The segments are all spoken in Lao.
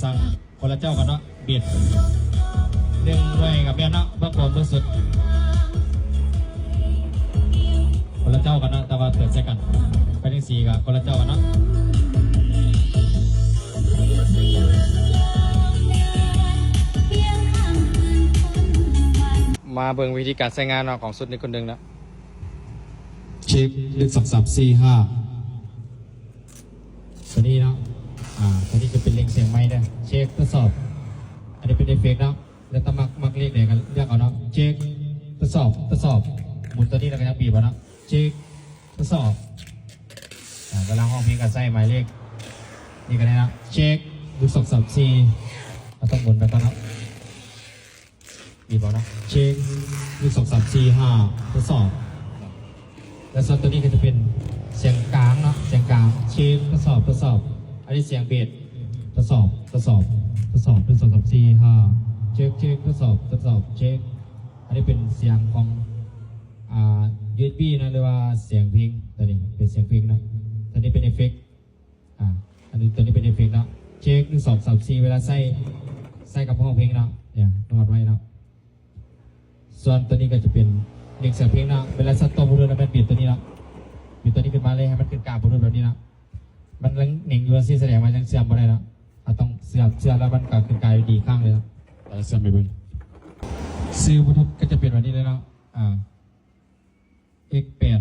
ສັ່ງຄົນລະເຈົ້າກັນເນາະ ເບດໜຶ່ງໜ່ວຍກໍແມ່ນເນາະ ເບິ່ງຄວາມບໍລິສຸດ ຄົນລະເຈົ້າກັນເນາະ ແຕ່ວ່າເປີດໃສ່ກັນ ໄປຈັ່ງຊີ້ກໍຄົນລະເຈົ້າກັນເນາະ. ມາເບິ່ງວິທີການໃຊ້ງານເນາະ ຂອງຊຸດນີ້ຄົນໜຶ່ງເນາະ. ເຊັກ ໜຶ່ງ ສອງ ສາມ ສີ່ ຫ້າ ຕົວນີ້ເນາະ ອາ ຕົວນີ້ຈະເປັນເລັ່ງສຽງໄມເດີ ເຊັກ ທົດສອບ ອັນນີ້ເປັນເອຟເຟັກເນາະ ແລ້ວແຕ່ມັກ ມັກເລກໃດກໍເລືອກເອົາເນາະ ເຊັກ ທົດສອບ ທົດສອບ ໝູນຕົວນີ້ແລ້ວກໍຍັງບີບເອົາເນາະ ເຊັກ ທົດສອບ ອາ ເວລາຮ້ອງເພງກໍໃສ່ໝາຍເລກນີ້ກໍໄດ້ເນາະ ເຊັກ ໜຶ່ງ ສອງ ສາມ ສີ່ ເຮົາຕ້ອງໝູນໄປກ່ອນເນາະ. ມີບໍ່ເນາະ ເຊັກ ໜຶ່ງ ສອງ ສາມ ສີ່ ຫ້າ ທົດສອບ ແລະ ສ່ວນຕົວນີ້ກໍຈະເປັນສຽງກາງເນາະ ສຽງກາງ ເຊັກ ທົດສອບ ທົດສອບ ອັນນີ້ສຽງເບດ ທົດສອບ ທົດສອບ ທົດສອບ ໜຶ່ງ ສອງ ສາມ ສີ່ ຫ້າ ເຊັກ ເຊັກ ທົດສອບ ທົດສອບ ເຊັກ ອັນນີ້ເປັນສຽງຂອງ ອາ ຢູເອັສບີເນາະ ຫຼືວ່າສຽງເພງ ຕົວນີ້ເປັນສຽງເພງເນາະ ຕົວນີ້ເປັນເອຟເຟັກ ອາ ອັນນີ້ ຕົວນີ້ເປັນເອຟເຟັກເນາະ ເຊັກ ໜຶ່ງ ສອງ ສາມ ສີ່ ເວລາໃຊ້ ໃຊ້ກັບຮ້ອງເພງເນາະ ເນຍ ນອດໄວ້ເນາະ ສ່ວນຕົວນີ້ກໍຈະເປັນເໜັງສຽງເພງເນາະ ເວລາຊັດຕໍ່ບລູທູດແລ້ວແມ່ນບີບຕົວນີ້ເນາະ ບີບຕົວນີ້ຂຶ້ນມາເລີຍ ໃຫ້ມັນຂຶ້ນກາງບລູທູດແບບນີ້ເນາະ ມັນຍັງເໜັງຢູ່ ຊິສະແດງວ່າຍັງເຊື່ອມບໍ່ໄດ້ເນາະ ເຮົາຕ້ອງເຊື່ອມ ເຊື່ອມແລ້ວມັນກໍຂຶ້ນກາງຢູ່ດີອີກຄັ້ງເລີຍເນາະ ເອີ ເຊື່ອມໄປເບິ່ງ ຊື່ບລູທູດກໍຈະເປັນແບບນີ້ເລີຍເນາະ ອາ ເອັກແປດ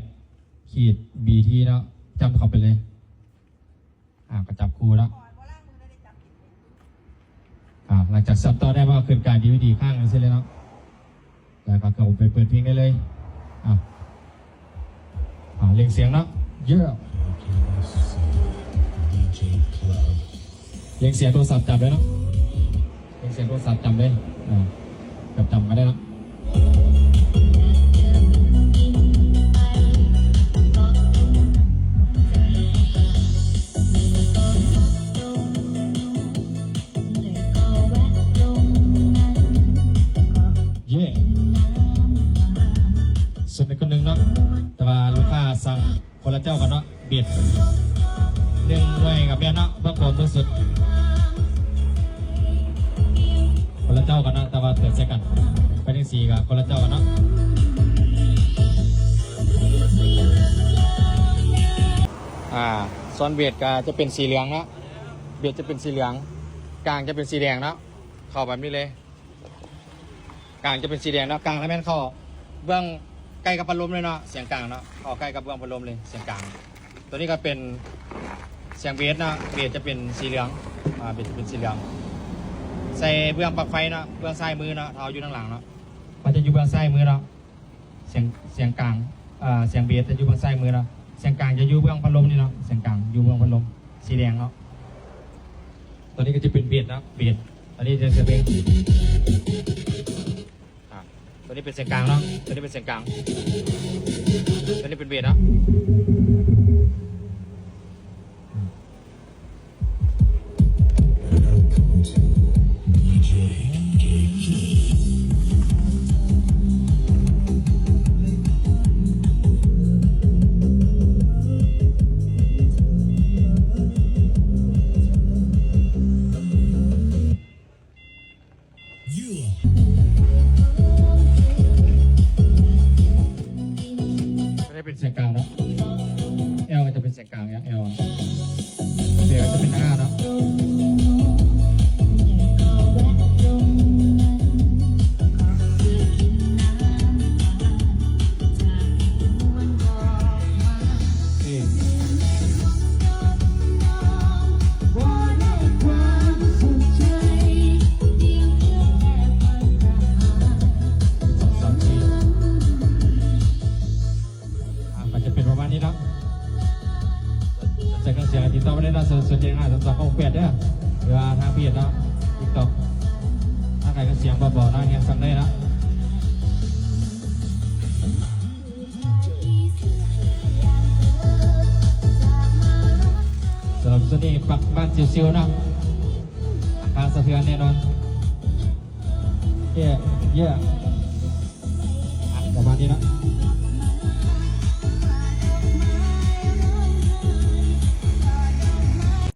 ຂີດ ບີທີ ເນາະ ຈ້ຳເຂົ້າໄປເລີຍ ອາ ກໍຈັບຄູ່ເນາະ ອາ ຫຼັງຈາກເຊື່ອມຕໍ່ໄດ້ ມັນກໍຂຶ້ນກາງດີຢູ່ດີອີກຄັ້ງຈັ່ງຊີ້ເລີຍເນາະ ແລ້ວກໍເຂົ້າໄປເປີດເພງໄດ້ເລີຍ ອາ ອາ ເລັ່ງສຽງເນາະ ເຢ້ ເລັ່ງສຽງໂທລະສັບ ຈຳໄດ້ເນາະ ເລັ່ງສຽງໂທລະສັບ ຈຳໄດ້ ອາ ຈຳ ຈຳກໍໄດ້ເນາະ. ເຢ້ ສ່ວນອີກຄົນໜຶ່ງເນາະ ແຕ່ວ່າລູກຄ້າສັ່ງ ຄົນລະເຈົ້າກັນເນາະ ເບດໜຶ່ງໜ່ວຍກໍແມ່ນເນາະ ເບິ່ງຄວາມບໍລິສຸດ ຄົນລະເຈົ້າກັນເນາະ ແຕ່ວ່າເປີດໃສ່ກັນ ໄປຈັ່ງຊີ້ກໍຄົນລະເຈົ້າກັນເນາະ ອາ ສ່ວນເບດກໍຈະເປັນສີເຫຼືອງເນາະ ເບດຈະເປັນສີເຫຼືອງ ກາງຈະເປັນສີແດງເນາະ ເຂົ້າແບບນີ້ເລີຍ. ກາງຈະເປັນສີແດງເນາະ ກາງລະແມ່ນເຂົ້າເບື້ອງໃກ້ກັບພັດລົມເລີຍເນາະ ສຽງກາງເນາະ ເຂົ້າໃກ້ກັບເບື້ອງພັດລົມເລີຍ ສຽງກາງ ຕົວນີ້ກໍເປັນສຽງເບດເນາະ ເບດຈະເປັນສີເຫຼືອງ ອາ ເບດຈະເປັນສີເຫຼືອງ ໃສ່ເບື້ອງປລັກໄຟເນາະ ເບື້ອງຊ້າຍມືເນາະ ເຮົາຢູ່ທາງຫຼັງເນາະ ມັນຈະຢູ່ເບື້ອງຊ້າຍມືເນາະ ສຽງ ສຽງກາງ ເອີ ສຽງເບດຈະຢູ່ເບື້ອງຊ້າຍມືເນາະ ສຽງກາງຈະຢູ່ເບື້ອງພັດລົມນີ້ເນາະ ສຽງກາງຢູ່ເບື້ອງພັດລົມ ສີແດງເນາະ ຕົວນີ້ກໍຈະເປັນເບດເນາະ ເບດ ອັນນີ້ຈະເປັນ ອາ ຕົວນີ້ເປັນສຽງກາງເນາະ ຕົວນີ້ເປັນສຽງກາງ ຕົວນີ້ເປັນເບດເນາະ. ຕົວນີ້ເປັນສຽງກາງເນາະ ແອວກໍຈະເປັນສຽງກາງ ແອວ ເບດກໍຈະເປັນ R ເນາະ. ອາ ກໍຈະເປັນປະມານນີ້ເນາະ ໃສ່ເຄື່ອງສຽງຕິດຕໍ່ມາໄດ້ເນາະ ສູນເຈັດຫ້າ ສາມສອງ ຫົກແປດ ເດີ ຫຼືວ່າທາງເພຈເນາະ TikTok ທາງໃດເຄື່ອງສຽງບໍ່ບອກເນາະ ຮຽນສັ່ງໄດ້ເນາະ. ສຳລັບຊຸດນີ້ປະມານຊິວໆເນາະ ອາຄານສະເທືອນແນ່ນອນ ເຢ້ ເຢ້ ປະມານນີ້ເນາະ.